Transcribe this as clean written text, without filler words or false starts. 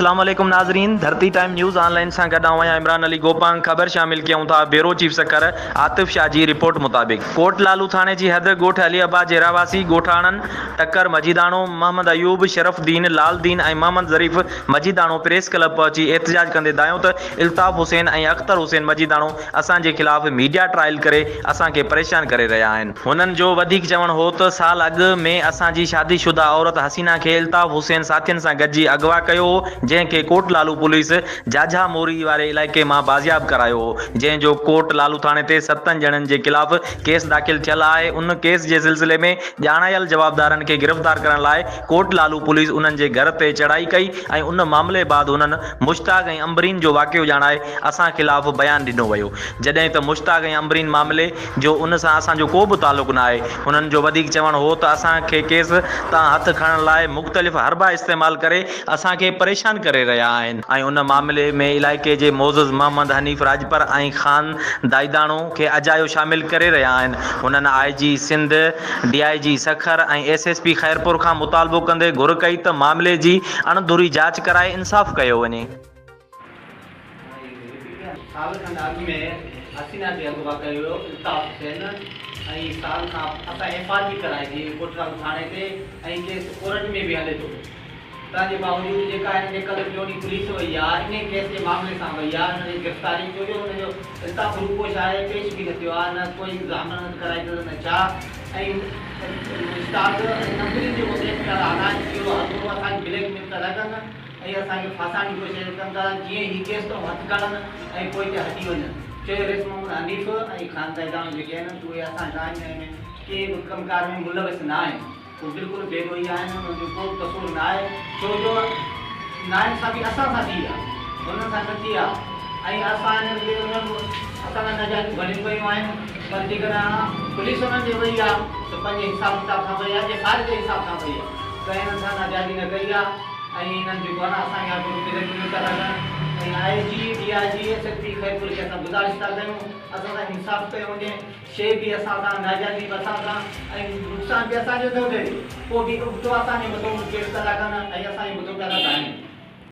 اسلام عليڪم ناظرين ڌرتي ٽائيم نيوز آن لائين سان گڏ آئون آهيان عمران علي گوپانگ خبر شامل ڪيون ٿا بيورو چيف سکر عاطف شاهه جي رپورٽ مطابق ڪوٽ لالو ٿاڻي جي حد ڳوٺ علي آباد جي رهواسي ڳوٺاڻن ٽڪر مجيداڻو، محمد ايوب، شرف الدين، لال دين ۽ محمد ظريف مجيداڻو پريس ڪلب پهچي احتجاج ڪندي دانهيو ته الطاف حسين ۽ اختر حسين مجيداڻو اسان جي خلاف ميڊيا ٽرائل ڪري اسان کي پريشان ڪري رهيا آهن. هنن جو وڌيڪ چوڻ هو ته سال اڳ ۾ اسان جي شادي شده عورت حسينا کي الطاف حسين ساٿين سان گڏجي اغوا ڪيو هو جنهن کي ڪوٽ لالو پوليس جاجها موري واري علائقي مان بازياب ڪرايو هو جنهن جو ڪوٽ لالو ٿاڻي تي ستن ڄڻن جي خلاف ڪيس داخل ٿيل آهي ان ڪيس جي سلسلي ۾ ڄاڻايل جوابدارن کي گرفتار ڪرڻ لاء ڪوٽ لالو پوليس انهن جي گهر تي چڙهائي ڪئي ۽ ان معاملي بعد هنن مشتاق ۽ عنبرين جو واقعو ڄاڻائي اسان خلاف بيان ڏنو ويو جڏهن ته مشتاق ۽ عنبرين معاملي جو ان سان اسان جو ڪو به تعلق نه آهي هنن جو وڌيڪ چوڻ هو ته اسان کي ڪيس تان هٿ کڻڻ لاء مختلف حربا استعمال ڪري اسان کي پريشان ڪري رهيا آهن ۽ ان معاملي ۾ علائقي جي معزز محمد حنيف راڄپر ۽ خان دائيداڻو کي اجايو شامل ڪري رهيا آهن هنن I G Sindh, D I G Sukkur ۽ S S P Khairpur کان مطالبو ڪندي گهر ڪئي ته معاملي جي اڻ ڌري جاچ ڪرائي انصاف ڪيو وڃي. سال کن اڳ ۾ حسينا کي اغوا ڪيو ويو، الطاف حسين ۽ سال کان اسان ايف I R به ڪرائي سي ڪوٽڙائو ٿاڻي تي ۽ ڪيس ڪورٽ ۾ به هلي ٿو تنهن جي باوجود جيڪا هن جي ڪلهه ٽيون ڏينهن پوليس وئي آ انهي ڪيس جي معاملي سان وئي آ ان جي گرفتاري ڇو جو ان جو الطاف روپوش آهي پيش به نه ٿيو آ نه ڪوئي ضمانت ڪرائي اٿس نه ڇا ۽ مشتاق ۽ نمبرين جيڪو ڪيس پيا ٿا هلائن اهو هرگز اسان کي بليڪ ميل پيا ٿا ڪن ۽ اسان کي ڦاسائڻ جي ڪوشش ڪن ٿا جيئن هي ڪيس تان هٿ کڻن ۽ پوئتي هٽي وڃن چيو ريس محمد حنيف ۽ خان زيداڻو جيڪي آهن اهي اسان سان انهي ۾ ڪنهن به ڪم ڪار ۾ ملوث نه آهن هو بلڪل بي ڏوهي آهن انهن جو ڪو به قصور نه آهي ڇو جو ناانصافي اسان سان ٿي آهي انهن سان نه ٿي آهي ۽ اسان انهن کي انهن اسان سان ناجائزيون گهڻيون ڪيون آهن پر جيڪڏهن پوليس انهن ڏي وئي آهي ته پنهنجي حساب ڪتاب سان وئي آهي ايف I R جي حساب سان وئي آهي ڪنهن انهن سان ناجائزي نه ڪئي آهي ۽ انهن جيڪو آهي نه اسان کي هر بليڪ ميل ٿا ڪن ۽ I G D I G S S P Khairpur کي اسان گذارش ٿا ڪيون اسان سان انصاف ڪيو وڃي شيء به اسان سان، ناجائزي به اسان سان ۽ نقصان به اسان جو ٿو ٿئي، پوء به ابتو اسان جي مٿو ڪيس ٿا ڪن ۽ اسان جي مٿو پيا ٿا ڌائين.